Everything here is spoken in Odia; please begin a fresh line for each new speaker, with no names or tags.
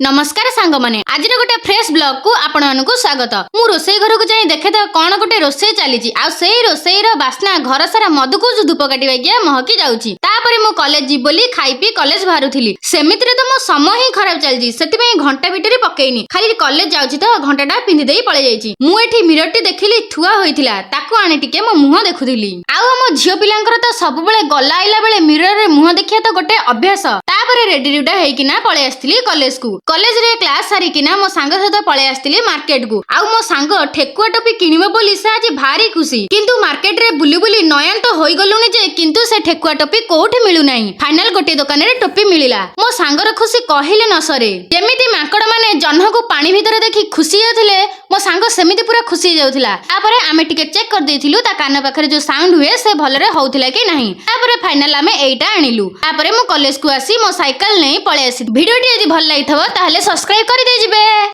ନମସ୍କାର ସାଙ୍ଗମାନେ, ଆଜିର ଗୋଟେ ଫ୍ରେଶ ବ୍ଲଗ କୁ ଆପଣମାନଙ୍କୁ ସ୍ୱାଗତ। ମୁଁ ରୋଷେଇ ଘରକୁ ଯାଇ ଦେଖେ ତ କଣ ଗୋଟେ ରୋଷେଇ ଚାଲିଛି ଆଉ ସେଇ ରୋଷେଇର ବାସ୍ନା ଘର ସାରା ମଧୁକୁ ଧୂପ କାଠି ବାଗିଆ ମହକି ଯାଉଛି। ତାପରେ ମୁଁ କଲେଜ ଯିବି ବୋଲି ଖାଇ ପିଇ କଲେଜ ବାହାରୁଥିଲି। ସେମିତିରେ ତ ମୋ ସମୟ ହିଁ ଖରାପ ଚାଲିଛି, ସେଥିପାଇଁ ଘଣ୍ଟା ଭିତରେ ପକେଇନି। ଖାଲି କଲେଜ ଯାଉଛି ତ ଘଣ୍ଟାଟା ପିନ୍ଧି ଦେଇ ପଳେଇ ଯାଇଛି। ମୁଁ ଏଠି ମିରରଟି ଦେଖିଲି ଥୁଆ ହୋଇଥିଲା, ତାକୁ ଆଣି ଟିକେ ମୋ ମୁହଁ ଦେଖୁଥିଲି। ଆଉ ଆମ ଝିଅ ପିଲାଙ୍କର ତ ସବୁବେଳେ ଗଲା ଆଇଲା ବେଳେ ମିରରରେ ମୁହଁ ଦେଖିବା ତ ଗୋଟେ ଅଭ୍ୟାସ। ତାପରେ ରେଡି ରୁଡା ହେଇକିନା ପଳେଇ ଆସିଥିଲି କଲେଜକୁ। କଲେଜରେ କ୍ଲାସ ସାରିକିନା ମୋ ସାଙ୍ଗ ସହିତ ପଳେଇ ଆସିଥିଲି ମାର୍କେଟକୁ। ଆଉ ମୋ ସାଙ୍ଗ ଠେକୁଆ ଟୋପି କିଣିବ ବୋଲି ସେ ଆଜି ଭାରି ଖୁସି। କିନ୍ତୁ ମାର୍କେଟରେ ବୁଲି ବୁଲି ନୟାନ୍ତ ହୋଇଗଲୁଣି ଯେ, କିନ୍ତୁ ସେ ଠେକୁଆ ଟୋପି କୋଉଠି ମିଳୁନାହିଁ। ଫାଇନାଲ ଗୋଟିଏ ଦୋକାନରେ ଟୋପି ମିଳିଲା। ମୋ ସାଙ୍ଗର ଖୁସି କହିଲେ ନ ସରେ। ଯେମିତି ମାଙ୍କଡ ମାନେ ଜହ୍ନକୁ ପାଣି ଭିତରେ ଦେଖି ଖୁସି ଯାଉଥିଲେ, ମୋ ସାଙ୍ଗ ସେମିତି ପୁରା ଖୁସି ହେଇଯାଉଥିଲା। ତାପରେ ଆମେ ଟିକେ ଚେକ୍ କରିଦେଇଥିଲୁ, ତା କାନ ପାଖରେ ଯୋଉ ସାଉଣ୍ଡ ହୁଏ, ସେ ଭଲରେ ହଉଥିଲା କି ନାହିଁ। ତାପରେ ଫାଇନାଲ ଆମେ ଏଇଟା ଆଣିଲୁ। ତାପରେ ମୁଁ କଲେଜକୁ ଆସି ମୋ ସାଇକେଲ ନେଇ ପଳେଇ ଆସିଲି। ଭିଡିଓଟି ଯଦି ଭଲ ଲାଗିଥିବ, ତାହେଲେ ସବସ୍କ୍ରାଇବ କରିଦେଇଯିବେ।